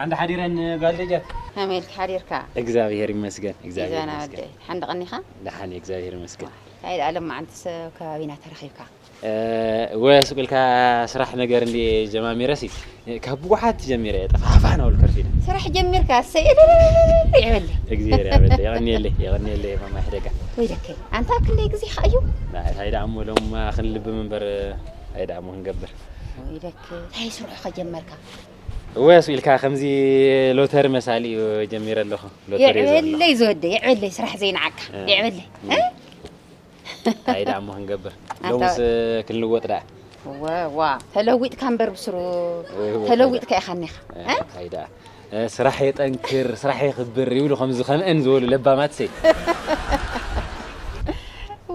ኣንዳ ሓዲረን ጓል ደጃት። ከመይ ኢልካ ሓዲርካ? እግዚኣብሔር ይመስገን፣ እግዚኣብሔር ይዛና ይመስገን። ወደይ። ሓንዲ ቀኒኻ? ደሓን እየ፣ እግዚኣብሔር ይመስገን። እንታይ ደኣ ሎማዓንቲ ሰብ ከባቢና ተረኺብካ? እ፣ ወ ሱቅ ኢልካ ስራሕ ነገር እንዲ ጀማሚረሲ፣ ካብ ብጉሓት ጀሚረ እየ ጠፋፋ ናበልኩ ኣርፊደ። ስራሕ ጀሚርካ? እሰይ፣ እልልልልል፣ ይዕበለይ። እግዚኣብሔር ያበለ፣ የቐንየለይ፣ የቐንየለይ ማማ ይሕደጋ። ወይ ደከይ፣ ኣንታ ክንደይ ግዜኻ እዩ? ናይ፣ እንታይ ደኣ እሞ ሎማ ክንልብም እምበር፣ እንታይ ደኣ እሞ ክንገብር? ወይ ደከይ፣ እንታይ ስርሑ ከጀመርካ? እወ፣ ሱቅ ኢልካ ከምዚ ሎተሪ መሳሊ እዩ ጀሚረ ኣለኹ። ሎተሪ እዩ ዘሎ። የዕበለይ ዝወደይ፣ የዕበለይ፣ ስራሕ ዘይንዓካ። እ። የዕበለይ። እ። እ? እንታይ ደኣ እሞ ክንገብር? ኣታ ሎምስ ክንልወጥ ደኣ። እወ፣ ዋ፣ ተለዊጥካ እምበር ብስሩ እወ፣ ተለዊጥካ ኢኻ እኒኻ። እ፣ እ? እንታይ ደኣ? እ፣ ስራሕ የጠንክር፣ ስራሕ የኽብር ይብሉ ከምዚ ከምአን ዝበሉ ለባማት ሰይ።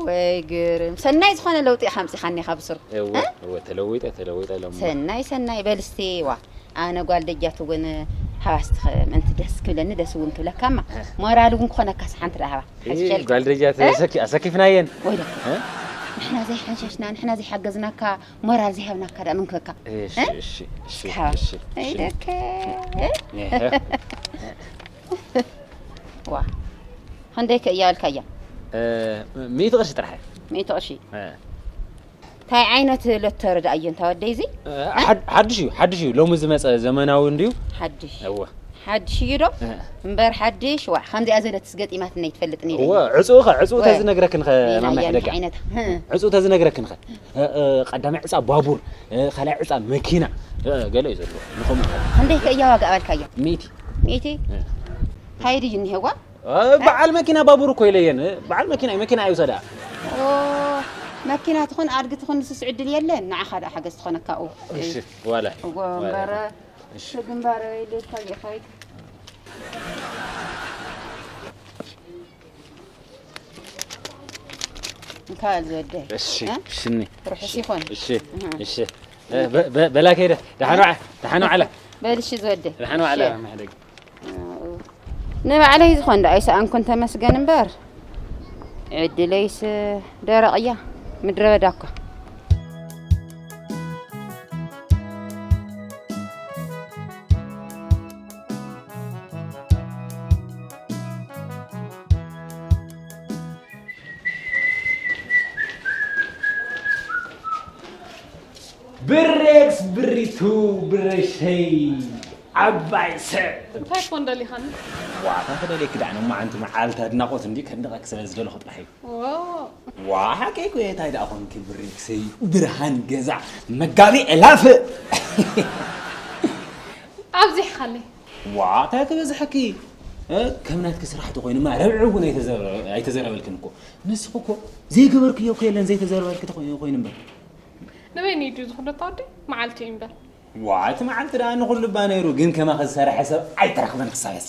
ወይ ግርም። ሰናይ ዝኾነ ለውጢ ኢኻ ኣምጺኻ እኒኻ ብስሩ። እወ፣ እ? እወ፣ ተለዊጠ፣ ተለዊጠ ሎሚ። ሰናይ፣ ሰናይ፣ በል እስቲ፣ ዋ፣ ኣነ ጓል ደጃት እውን ሃባስትኸ ምእንቲ ደስ ክብለኒ ደስ እውን ክብለካማ። እ። ሞራል እውን ክኾነካስ ሓንቲ ደኣ ሃባ። እ፣ ሓይሽ ሸልካ። ጓል ደጃት እ? ኣሰኪ-፣ ኣሰኪፍናየን። ወይ ደኣ። እ? ንሕና ዘይሓንሸሽና፣ ንሕና ዘይሓገዝናካ፣ ሞራል ዘይሃብናካ ደኣ ምንክበካ። እሺ፣ እ? እሺ፣ እሺ፣ እስኪ ሃባ። እሺ፣ እሺ። ኣይደከ። እ? እህ። ዋ። ክንደይ ከ እያ ኣልካያ? እ፣ ሚእቲ ቅርሺ ጥራሕ። ሚእቲ ቅርሺ? እ። እንታይ ዓይነት ሎተሪ ደኣ እዩ እንታ ወደይ እዚ? እ፣ ሓድ-፣ ሓድሽ እዩ፣ ሓድሽ እዩ። ሎሚ ዝመጸ ዘመናዊ እንድዩ። ሓድሽ? እወ። ሓድሽ እዩ ዶ? እ። እምበር ሓድሽ፣ ዋዕ፣ ከምዚኣ ዘለትስ ገጢማትኒ ኣይትፈልጥን ኢለ እወ፣ እየ። ዕጹ ኸ፣ ዕጹ እወ። ተዝነግረክን ኸ፣ ሜላ ማማ እያ ሕደጋ። እንታይ ዓይነታ? እ። ዕጹ ተዝነግረክን ኸ? እ፣ እ፣ ቀዳማይ ዕጻ ባቡር፣ እ፣ ካልኣይ ዕጻ መኪና፣ እ፣ ገለ እዩ ዘለዎ። ንኸምኡ ኸ? ክንደይ ከ እያ ዋጋ ኣባልካያ? ሚእቲ። ሚእቲ? እ። እንታይ ድዩ እኒሄዋ? እ፣ በዓል መኪና ባቡር እኮ ኢለየን። እ፣ በዓል መኪና እዩ፣ መኪና ኣይውሰዳ። ኦ፣ መኪና ትኹን ኣድጊ ትኹን ንስስ ዕድል የለን። ንዓኻ ደኣ ሓገዝ ትኾነካ። ኡ። እሺ፣ ዋላ። እዎ፣ ዋላ። እምበር፣ እሺ። ግንባር ኢልካ ይኸይድ። እንካ ዝወደ። እሺ፣ እ? እሺ፣ እኒ። ርሑስ ይኹን። እሺ፣ እህ። እሺ። እ፣ በ-፣ በ-፣ በላ ከይደ። ደሓን ዋዓ፣ ደሓን ዋዕላ። በል እሺ ዝወደ። ደሓን ዋዕላ፣ እሺ። ማሕደግ። ንባዕለይ ዝኾን ደኣ ኣይሰኣንኩን ተመስገን እምበር፣ ዕድለይስ ደረቕ እያ፣ ምድረ በዳ እኳ። ብሬክስ ብሪቱ ብረሸይ ዓባይ ሰብ። እንታይ ኮን ደሊኻኒ? ዋታ ክደልየኪ ደኣ ሎማዓንቲ መዓልቲ ኣድናቖት እንዲ ከድንቐኪ ስለ ዝደለኹ ጥራሕ እዩ። ዎ። ዋ፣ ሓቀይ እኮ እየ። እንታይ ደኣ ኾንኪ ብሬክሰይ? ብርሃን ገዛ መጋቢ ዕላፍ። ኣብዚሕኻለይ። ዋ፣ እንታይ ክበዝሐኪ? እ፣ ከም ናትኪ ስራሕ ተኾይኑማ ረብዒ እውን ኣይተዘረ-፣ ኣይተዘረበልክን እኮ። ንስኺ እኮ ዘይገበርክዮ እኮ የለን ዘይተዘረበልኪ ተኾይኑ፣ ኮይኑ እምበር። ንበይነይ ድዩ ዝኹነታ ወዲ? መዓልቲ እዩ እምበር። ዋ፣ እቲ መዓልቲ ደኣ ንኹሉ እባ ነይሩ፣ ግን ከማኺ ዝሰርሐ ሰብ ኣይተረኽበን ክሳብ ሕዚ።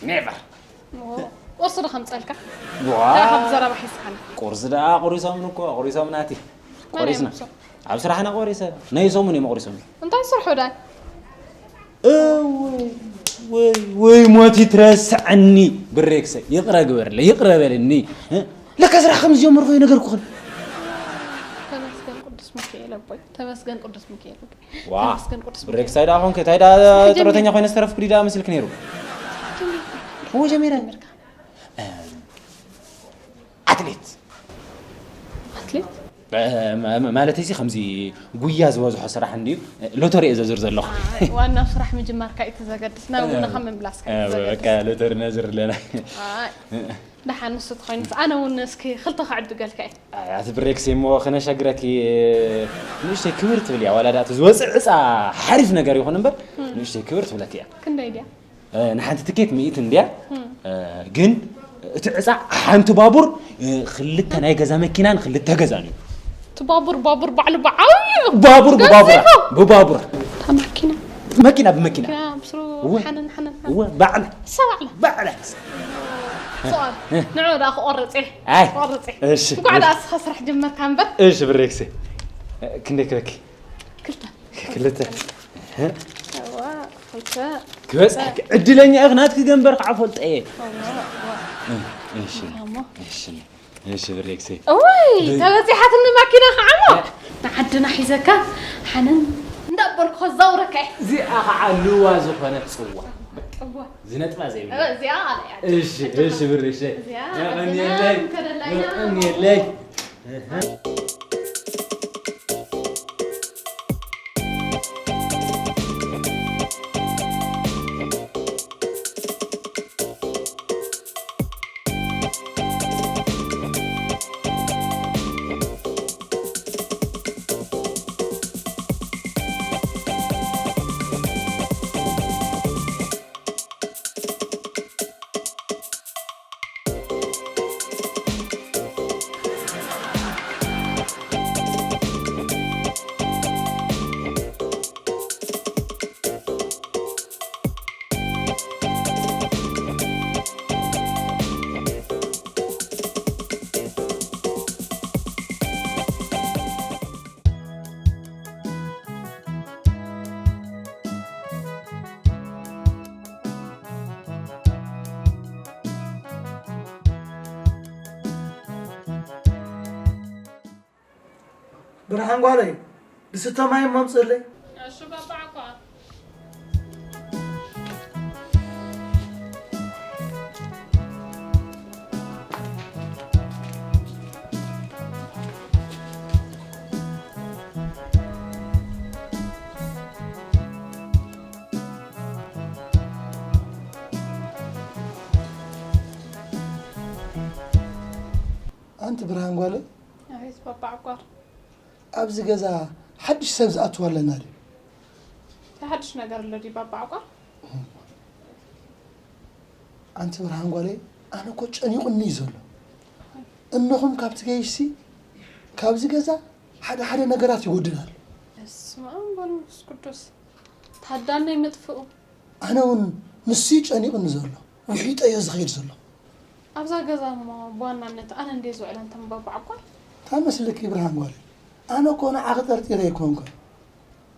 ኔቨር። ኦ፣ ቁርሲ ዶ ከምፀልካ? ዋ። እንታይ ካብ ዘረባ ሒዝካኒ? ቁርሲ ደኣ ቁሪሶምን እኮ፣ ቁሪሶም ናቲ። መን ቆሪስና። እዮም እሶም? ኣብ ስራሕና ቆሪሰ። ናይ ሰሙን እዮም ቆሪሶም። እንታይ ስርሑ ዳይ? እወይ፣ ወይ፣ ወይ ሞት ይትረስዐኒ። ብሬክሰ፣ ይቕረ ግበርለይ፣ ይቕረ በልኒ። እ? ለካ ስራሕ ከም ዝጀመርኩ ይነገርኩኽን። ተመስገን ቅዱስ ሚካኤል ኣቦይ፣ ተመስገን ቅዱስ ሚካኤል ኣቦይ። ዋ፣ ተመስገን ቅዱስ ሚካኤል። ብሬክስ፣ እንታይ ደኣ ኾንክ? እንታይ ደኣ ጡረተኛ ኮይነ ዝተረፍኩ ዲዳ መስልክ ነይሩ? እዎ፣ ጀሚረ። ጀሚርካ። እ፣ ኣትሌት። ኣትሌት? እ፣ ማ-፣ ማ-፣ ማለተይሲ ከምዚ ጉያ ዝበዝሖ ስራሕ እንድዩ። ሎተሪ እየ ዘዝር ዘለኹ። ኣይ፣ ዋና ስራሕ ምጅማርካ እዩ እቲ ዘገድስ፣ ናብ እ፣ ጎንኻ ምምላስካ እ፣ እዩ ዘገድስ። በቃ ሎተሪ ነዝር ኣለና። ኣይ፣ ደሓን ንሱ ተኾይኑስ፣ ኣነ እውን እስኪ ክልተ ክዕድገልካ እየ። ኣይ፣ ኣቲ ብሬክስ እሞ ክነሸግረኪ፣ ንእሽተይ ክብር ትብል እያ። ዋላ ደኣ እቲ ዝወፅእ ዕፃ ሓሪፍ ነገር ይኹን እምበር፣ እም። ንእሽተይ ክብር ትብለኪ እያ። ክንደይ ድያ? እ፣ ንሓንቲ ትኬት ሚእቲ እንድያ። እም። እ፣ ግን እቲ ዕፃ ሓንቲ ባቡር፣ እ፣ ክልተ ናይ ገዛ መኪናን ክልተ ገዛን እዩ። እቲ ባቡር፣ ባቡር ባዕሉ ብዓብዩ ባቡር ብባቡር፣ ገዚፉ። ብባቡር። እታ መኪና? መኪና ብመኪና። መኪና ብስሩ እወ። ሓነን፣ ሓነን፣ ሓነን። እወ፣ ባዕላ። እሳ ባዕላ? ባዕላ። ሰዋል፣ እ። ንዑ ደኣ ክቆርፅ እየ። ኣይ። ክቆርፅ እየ። እሺ። እንኳዕ ደኣ እስኻ ስራሕ ጀመርካ እምበር። እሺ፣ ብሬክስ። ክንደይ ክበኪ? ክልተ። ክልተ። እ? እዋ፣ ክልተ። ክበፅሐኪ። ዕድለኛ ኢኺ፣ ናትኪ ገንበር ከዓ ፈልጠ እየ። እዋ፣ እዋ። እ፣ እሺ። እሞ። እሺ። እሺ፣ ብሬክስ። እዋይ፣ ተበፂሓትኒ ማኪና ከዓ እሞ። ንዓድና ሒዘካ ሓነን እንዳቦ ከዛውረካ እየ። እዚኣ ከዓ ልዋ ዝኾነት ጽዋ። እዋ። ዝነጥባ ዘይብላ። እዚኣ ኣላ እያ። እሺ፣ እሺ፣ ብሪ፣ እሺ። እዚኣ የቐንየለይ። ከደላይና። የቐንየለይ። እህ። ብርሃን ጓለይ፣ ዝስተ ማይ እሞ ኣምፅእለይ። እሺ ባባ ዓኳ። ኣንቲ ብርሃን ጓለይ፣ ኣቤት ባባ ዓኳር። ኣብዚ ገዛ ሓድሽ ሰብ ዝኣትው ኣለና ድዩ? እንታይ ሓድሽ ነገር ኣሎ ድዩ ባባ ዓቋር? ኣንቲ ብርሃን ጓለይ፣ ኣነ እኮ ጨኒቑኒ እዩ ዘሎ። እንኹም ካብቲ ገይሽሲ ካብዚ ገዛ ሓደ ሓደ ነገራት ይጎድል ኣሎ። በስመ ኣብ ወመንፈስ ቅዱስ። ታዳነይ መጥፍኡ። ኣነ እውን ንሱ እዩ ጨኒቑኒ ዘሎ። ውሒጠዮ ዝኸይድ ዘለኹ። ኣብዛ ገዛ እሞ ብዋናነት ኣነ እንድየ ዝውዕል ኣንታ ባባ ዓቋር። እንታይ መስልኪ ብርሃን ጓለይ? ኣነ እኮ ንዓኺ ጠርጢረ ኣይኮንኩን።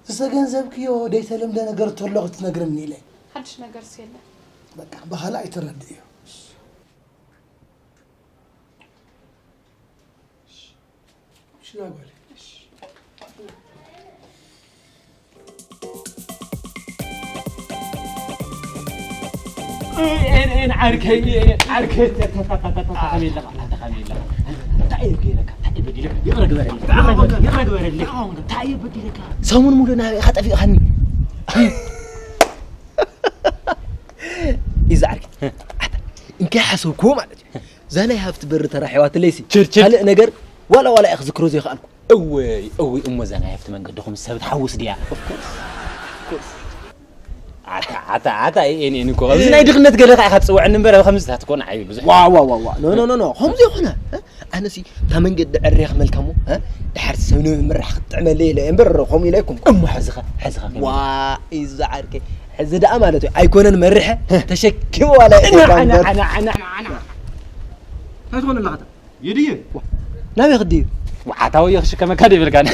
ዝተገንዘብክዮ ደይተለምደ ነገር ተሎ ክትነግርኒ ኢለ። ሓድሽ ነገርስ የለን። በቃ ብኻልእ ኣይትረድእዮ። እሺ እዛ ጓለይ። ኤን ኤን ዓርከይ ኤን ዓርከይ ተተተተተተ ከመይ ኣለኻ? ኣታ ከመይ ኣለኻ? እንታይ እዩ ገይረካ? እንታይ እዩ በዲለካ? ይቕረ ግበረለይ። ይቕረ ግበረለይ። እንታይ እዩ በዲለካ? ሰሙን ሙሉ ናበይ ኢኻ ጠፊእካኒ? እዩ ዓርከይ። ኣታ እንከይ ሓሰብኩዎ ማለት እዩ። እዛ ናይ ሃፍቲ በሪ ተራሒባትለይሲ ችር፣ ችር። ካልእ ነገር ዋላ ዋላ እየ ክዝክሮ ዘይከኣልኩ። እውይ እውይ እሞ እዛ ናይ ሃፍቲ መንገድኹም ሰብ ትሓውስ ድያ? ኣታ ኣታ ኣታ ኤን ኤን እኮ ከምዚ ናይ ድኽነት ገለ ከዓ ኢኻ ትፅውዐኒ እምበር ኣብ ከምዚታት እኮ ንዓይ ብዙሕ ዋ ዋ ዋ ዋ ኖ ኖ ኖ ኖ ከምዚ ይኾነ እ? ኣነሲ እታ መንገዲ ዕርየ ክመልካ እሞ እ? ድሓር ሰብ ንምምራሕ ክትጥዕመለይ ኢለ እየ እምበር ከምኡ ኢለ ኣይኮንኩ። እሞ ሕዚ ኸ ሕዚ ኸ ከመይ? ዋ እዩ ዝዓርከይ ሕዚ ደኣ ማለት እዩ ኣይኮነን መሪሐ ተሸኪመ ዋላ እየ ኣና፣ እምበር ኣና፣ ኣና፣ ኣና፣ ኣና። እንታይ ትኾነላ ኸታ? ይድየ። ናበይ ክድዩ? ወዓታዊ እየ ክሽከመካ ዶ ይብልካን?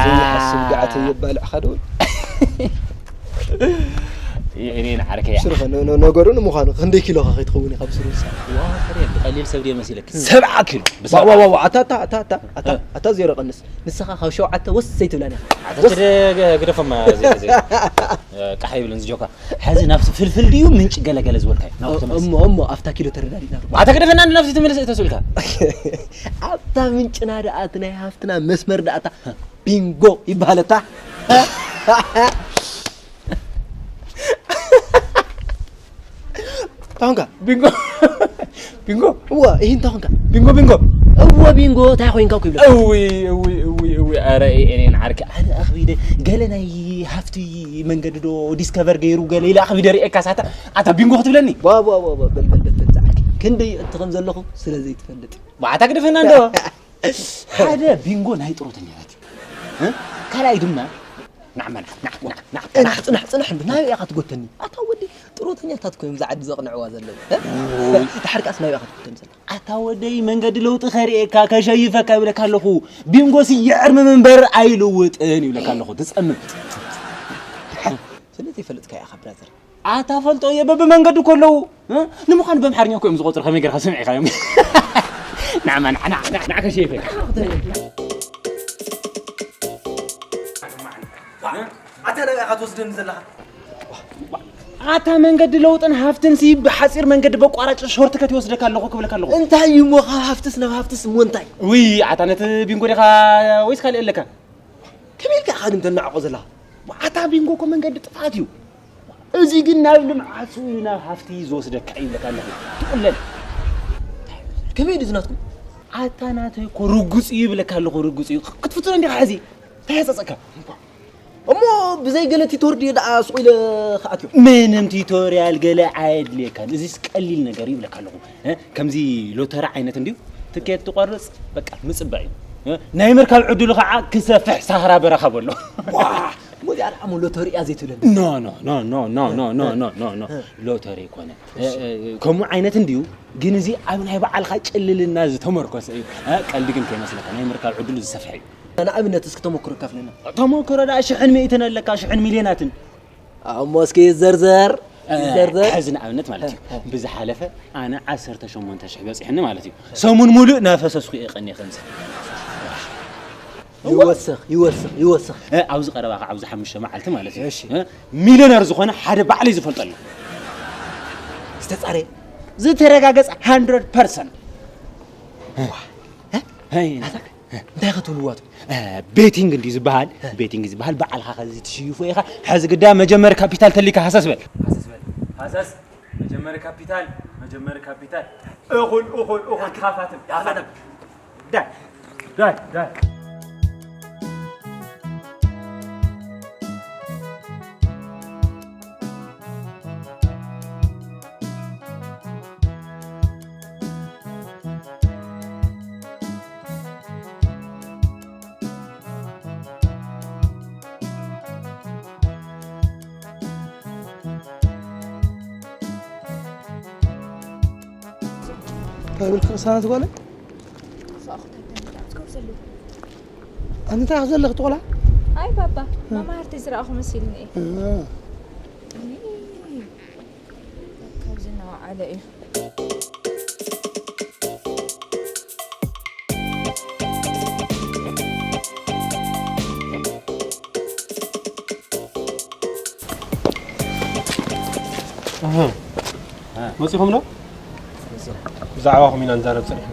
ዘይሓስብ ገዓተ የባልዕኻ ዶ? እኔን ዓርከያ። ስርኸ ነ- ነ- ነገሩ ንምዃኑ ክንደይ ኪሎ ኸ ከይትኸውን ኢኻ ብስሩ ንሳ? ዋ፣ ፍሬ፣ ብቐሊል ሰብ ድየ መሲለኪ? ሰብዓ ኪሎ። ዋ፣ ዋ፣ ዋ፣ ዋ፣ ኣታ፣ ኣታ፣ ኣታ፣ ኣታ፣ ኣታ፣ ኣታ ዜሮ ቀንስ። ንስኻ ካብ ሸውዓተ ወስ ዘይትብላን ኢኻ። ኣታ ወስ- ግደ- ግደፎማ፣ ዘይ- ዘይ- ቃሕ ይብልን ዝጆካ። ሕዚ ናብቲ ፍልፍል ድዩ ምንጪ ገለገለ ዝበልካዮ? ናብቲ ተመልስ። እሞ፣ እሞ፣ ኣብታ ኪሎ ተረዳዲእና ዶ? ኣታ ግደፈና፣ ናብቲ ትምልስ እተስኡልካ። ኣብታ ምንጭና ደኣ፣ እቲ ናይ ሃፍትና መስመር ደኣ፣ እታ ቢንጎ ይበሃል፣ እታ። ታንካ። ቢንጎ። ቢንጎ። እዋ፣ ይህ እንታይ ኾንካ? ቢንጎ፣ ቢንጎ። እዋ፣ ቢንጎ፣ እንታይ ኾይንካ እኮ ይብለካ። እውይ፣ እውይ፣ እውይ፣ እውይ፣ ኣረ፣ ኤ-፣ ኤኔን ዓርከይ፣ ኣነ ኣኽቢደ፣ ገለ ናይ ሃፍቲ መንገዲ ዶ ዲስከቨር ገይሩ ገለ ኢለ ኣኽቢደ ርእየካ ሳታ፣ ኣታ ቢንጎ ክትብለኒ? ዋ፣ ዋ፣ ዋ፣ ዋ፣ በል፣ በል፣ በል፣ በል፣ ዝዓርከይ። ክንደይ እትኸም ዘለኹ ስለ ዘይትፈልጥ። ባዕታ ግደፈና እንዶ። ሓደ ቢንጎ ናይ ጥሮተኛታት እዩ። እ? ካልኣይ ድማ፣ ናዕማ፣ ናዕ፣ ናዕ፣ ናዕ፣ ናዕ፣ ጽናሕ፣ ጽናሕ፣ ጽናሕ፣ እንዶ ናበይ ኢኻ ትጎተኒ? ኣታ ወዲ፣ ጥሮተኛታት እኮ እዮም እዛ ዓዲ ዘቕንዕዋ ዘለዉ። እ? ድሓር ከኣስ ናበይ ኢኻ ትጎተኒ ዘለኻ? ኣታ ወደይ፣ መንገዲ ለውጢ ከርእየካ፣ ከሸይፈካ ይብለካ ኣለኹ። ቢንጎሲ ይዕርምም እምበር ኣይልውጥን ይብለካ ኣለኹ። ትጸምም። ስለ ዘይፈልጥካ ኢኻ ብራዘር። ኣታ ፈልጦ እየ በብመንገዱ ከለዉ። እ? ንምዃኑ በምሓርኛ እኮ እዮም ዝቖጽሩ፣ ከመይ ጌርካ ሰሚዕካዮም? ናዕማ፣ ናዕ፣ ናዕ፣ ናዕ፣ ናዕ ከሸይፈካ። ናበይ ኢኻ ትወስደኒ ዘለኻ? ኣታ መንገዲ ለውጥን ሃፍትን ሲ ብሓፂር መንገዲ በቋራጭ ሾርት ከት ይወስደካ ኣለኹ ክብለካ ኣለኹ። እንታይ እዩ እሞ ካብ ሃፍትስ ናብ ሃፍትስ እሞ እንታይ? ውይ ኣታ ነቲ ቢንጎ ዲኻ ወይስ ካልእ ኣለካ? ከመይ ኢልካ ኢኻ ግን ተናዕቆ ዘለኻ? ኣታ ቢንጎ እኮ መንገዲ ጥፍኣት እዩ። እዚ ግን ናብ ልምዓት እዩ ናብ ሃፍቲ እዩ ዝወስደካ እዩ ይብለካ ኣለኹ። ትቕለል። ከመይ ድዩ ዝናትኩም? ኣታ ናተይ እኮ ርጉፅ እዩ ይብለካ ኣለኹ ርጉፅ እዩ። ክትፍትኖ እንዲኻ ሕዚ? እንታይ ያፀፀካ? እሞ ብዘይ ገለ ቲቶር ድየ ደኣ ስቕ ኢለ ክኣትዮ? ምንም ቲቶርያል ገለ ኣየድልየካን። እዚስ ቀሊል ነገር እዩ ይብለካ ኣለኹ። እ? ከምዚ ሎተሪ ዓይነት እንድዩ ትኬት ትቆርጽ በቃ ምጽባይ እዩ። እ? ናይ ምርካብ ዕድሉ ከዓ ክሰፍሕ ሳህራ በረኻ በሎ። ዋ! እሞ እዚኣ ደኣ እሞ ሎተሪ እያ ዘይትብለኒ? ኖ ኖ ኖ ኖ ኖ ኖ ኖ ኖ ኖ ኖ ኖ ኖ ሎተሪ ይኮነ። እ፣ እ፣ ከምኡ ዓይነት እንድዩ ግን እዚ ኣብ ናይ በዓልካ ጭልልና ዝተመርኮሰ እዩ። እ፣ ቀልዲ ግን ከይመስለካ ናይ ምርካብ ዕድሉ ዝሰፍሐ እዩ። ንኣብነት እስኪ ተመክሮ ካፍለና። ተመክሮ ደኣ ሽሕን ሚእትን ኣለካ ሽሕን ሚልዮናትን። ኣሞ እስኪ ይዘርዘር ይዘርዘር። ሕዚ ንኣብነት ማለት እዩ ብዝሓለፈ ኣነ ዓሰርተ ሸሞንተ ሽሕ በፂሕኒ ማለት እዩ። ሰሙን ሙሉእ እናፈሰስኩ እየ ቀኒየ ከምዚ። ይወስኽ ይወስኽ ይወስኽ። ኣብዚ ቀረባ ከዓ ኣብዚ ሓሙሽተ መዓልቲ ማለት እዩ እሺ። ሚልዮነር ዝኾነ ሓደ ባዕለይ ዝፈልጠሉ ዝተፃረየ ዝተረጋገፀ ሃንድረድ ፐርሰንት። እንታይ ኢኻ ትብልዋ? ቤቲንግ እንዲ ዝበሃል ቤቲንግ ዝበሃል በዓልካ ከዚ ትሽይፎ ኢኻ። ሕዚ ግዳ መጀመሪ ካፒታል ተሊካ ሃሰስ በል። ሃሰስ በል። ሃሰስ። መጀመሪ ካፒታል መጀመሪ ካፒታል። እኹል እኹል እኹል ካፋትም ካፋትም። ዳይ ዳይ ዳይ። እንታይ ኢልካ ቅሳነት ጓለይ? ኣንቲ እንታይ ዘለኺ ትቆልዓ? ኣይ ባባ፣ መማህርቲ ዝረኣኹ መሲልኒ እየ። እ። እይ፣ ካብዚ እናወዓለ እዩ። ኣሃ። መጺኹም ዶ? ብዛዕባኹም ኢና ንዛረብ ጸኒሕና።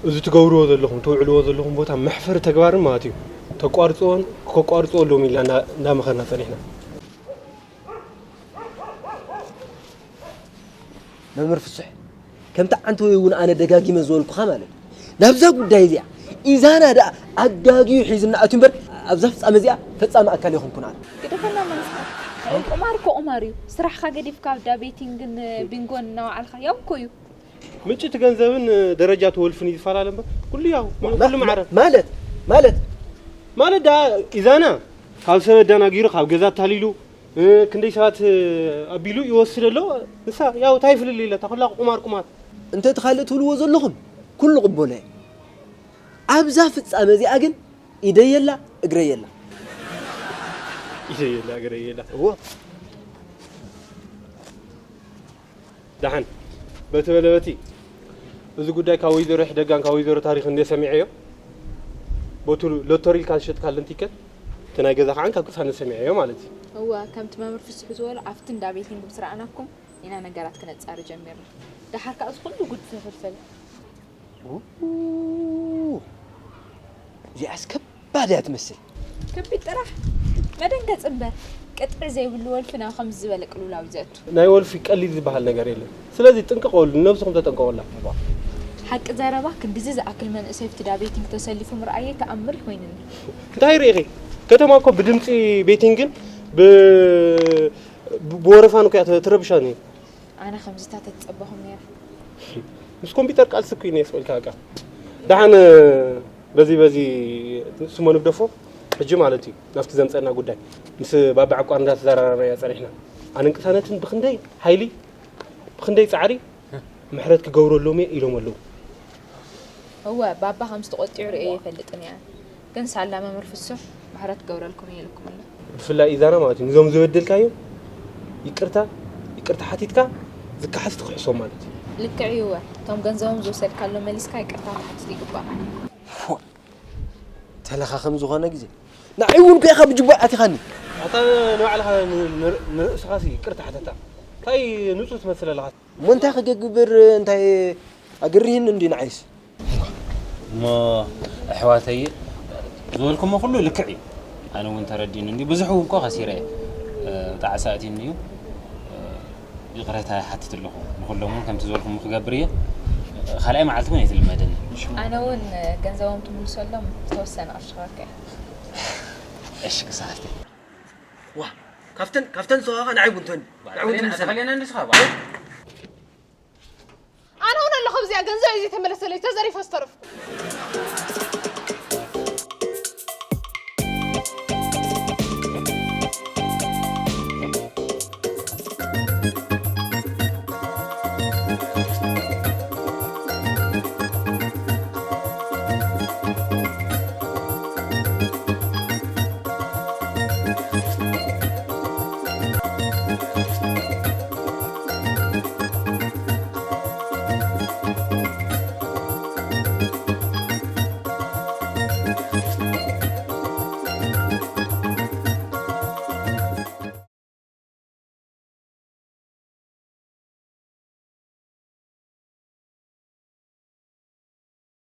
እዚ ትገብርዎ ዘለኹም፣ ትውዕልዎ ዘለኹም ቦታ መሕፈሪ ተግባርን ማለት እዩ። ተቋርጽዎን ከቋርጽዎ ኣለዎም ኢልና እንዳ-፣ እንዳመኸርና ጸኒሕና። መምህር ፍሱሕ፣ ከምቲ ዓንተወይ እውን ኣነ ደጋጊመ ዝበልኩኻ ማለት እዩ። ናብዛ ጉዳይ እዚኣ ኢዛና ደኣ ኣጋግዩ ሒዙና ኣትዩ እምበር ኣብዛ ፍጻመ እዚኣ ፈጻሚ ኣካል የኹንኩን ኣነ። ግደፈና መንስኻ። ቁማር እኮ ቁማር እዩ። ስራሕኻ ገዲፍካ ኣብ ዳ ቤቲንግን ቢንጎን እናወዓልካ ያው እኮ እዩ። ምንጪ እቲ ገንዘብን ደረጃ እቲ ወልፍን እዩ ዝፈላለ እምበር ኩሉ ያው፣ ማ-፣ ኩሉ ማ-፣ ማዕረ። ማለት፣ ማለት? ማለት ደኣ ኢዛና ካብ ሰብ ኣዳናጊሩ ካብ ገዛ ኣታሊሉ እ፣ ክንደይ ሰባት፣ እ፣ ኣቢሉ ይወስድ ኣሎ። ንሳ ያው እንታይ ፍልልይ ኢላ፣ እታ ኩላ ቁማር፣ ቁማር። እንተ እቲ ካልእ ትብልዎ ዘለኹም፣ ኩሉ ቅበሎ እየ። ኣብዛ ፍጻመ እዚኣ ግን ኢደይ የላ፣ እግረይ የላ። ኢደይ የላ፣ እግረይ የላ። እዎ። ደሓን፣ በቲ በለ በቲ፣ እዚ ጉዳይ ካብ ወይዘሮ ይሕደጋን ካብ ወይዘሮ ታሪኽን እንደ ሰሚዐዮ፣ ቦቱ ሎተሪ ኢልካ ዝሸጥካለን ቲከት፣ እቲ ናይ ገዛ ከዓ ካብ ቅሳነት ሰሚዐዮ ማለት እዩ። እወ፣ ከምቲ መምህር ፍስሑ ዝበሎ፣ ኣብቲ እንዳ ቤቲንግ ምስ ረኣናኩም ኢና ነገራት ክነጻሪ ጀሚርና። ደሓር ከዓ እዚ ኩሉ ጉድ ዝተፈልፈለ። ኡ፣ እዚኣስ ከባድ እያ ትመስል። ከቢድ ጥራሕ መደንገጺ እምበር፣ ቅጥዒ ዘይብሉ ወልፊ ናብ ከምዚ ዝበለ ቅልውላው እዩ ዘእቱ። ናይ ወልፊ ቀሊል ዝበሃል ነገር የለን። ስለዚ ጥንቅቕ በሉ፣ ንነብስኹም ተጠንቀቑላ። ሓቂ ዘረባ፣ ክንድዚ ዝኣክል መንእሰይ ኣብቲ ዳ ቤቲንግ ተሰሊፉ ምርኣየይ ተኣምር እዩ ኮይኑኒ። እንታይ ርኢኺ? ከተማ እኮ ብድምጺ ቤቲንግን ብ-፣ ብ-፣ ብወረፋን እኮ እያ ተ-፣ ትረብሻኒ። ኣነ ከምዚታት ኣይተጸበኹን ነይረ። ምስ ኮምፒውተር ቃልሲ እኮ እዩ ነየስ በልካ በቃ። ደሓን በዚ፣ በዚ ስሞ ንግደፎ ሕጂ ማለት እዩ። ናብቲ ዘምጸና ጉዳይ ምስ ባባ ዕቋር እንዳተዘራረብና ኢና ጸኒሕና። ኣነ ቅሳነትን ብኽንደይ ሓይሊ፣ ብኽንደይ ጻዕሪ ምሕረት ክገብረሎም እየ ኢሎም ኣለዉ። እወ፣ ባባ ከም ዝተቖጥዑ ርእየ ኣይፈልጥን እየ። ግን ሳላ መምህር ፍሱሕ ምሕረት ክገብረልኩም እየ ኢልኩም ኣሎ። ብፍላይ ኢዛና ማለት እዩ፣ ነዞም ዝበደልካዮም ይቅርታ፣ ይቅርታ ሓቲትካ ዝከሓስ ትክሕሶም ማለት እዩ። ልክዕ እዩ እወ፣ እቶም ገንዘቦም ዝወሰድካሎም መሊስካ ይቅርታ ክትሓትት ይግባእ። ፎእ! ተለኻኸም ዝኾነ ግዜ ንዓይ እውን ኮ ኢኻ ብጅቡዕ ኣቲኻኒ። ኣታ ንባዕልኻ ንርእስኻሲ ይቅርታ ሓተታ። እንታይ ንጹህ ትመስል ኣለኻ? እሞ እንታይ ክገብር እንታይ ኣገርህን እንዲ ንዓይስ? እሞ ኣሕዋተይ ዝበልኩሞ ኩሉ ልክዕ እዩ። ኣነ እውን ተረዲኡኒ እንዲ ብዙሕ እውን እኮ ከሲረ እየ። ጣዕሳ ኣትዩኒ እዩ። ይቕሬታ ይሓትት ኣለኹ። ንኹሎም እውን ከምቲ ዝበልኩም ክገብር እየ። ካልኣይ መዓልቲ እውን ኣይትልመደኒ። ኣነ እውን ገንዘቦም ትምልሰሎም ዝተወሰነ ቅርሺ ክበካ እየ። እሺ ክሳፍቲ ዋ ካብተን ካብተን ዝዋኻ ንዓይ ቡንቶኒ ንዓይ ቡንቶኒ ሰ ተኸሊና እንድስኻ ኣነ እውን ኣለኹ ኣብዚኣ ገንዘብ እዩ ዘይተመለሰለይ ተዘሪፈ ዝተረፍኩ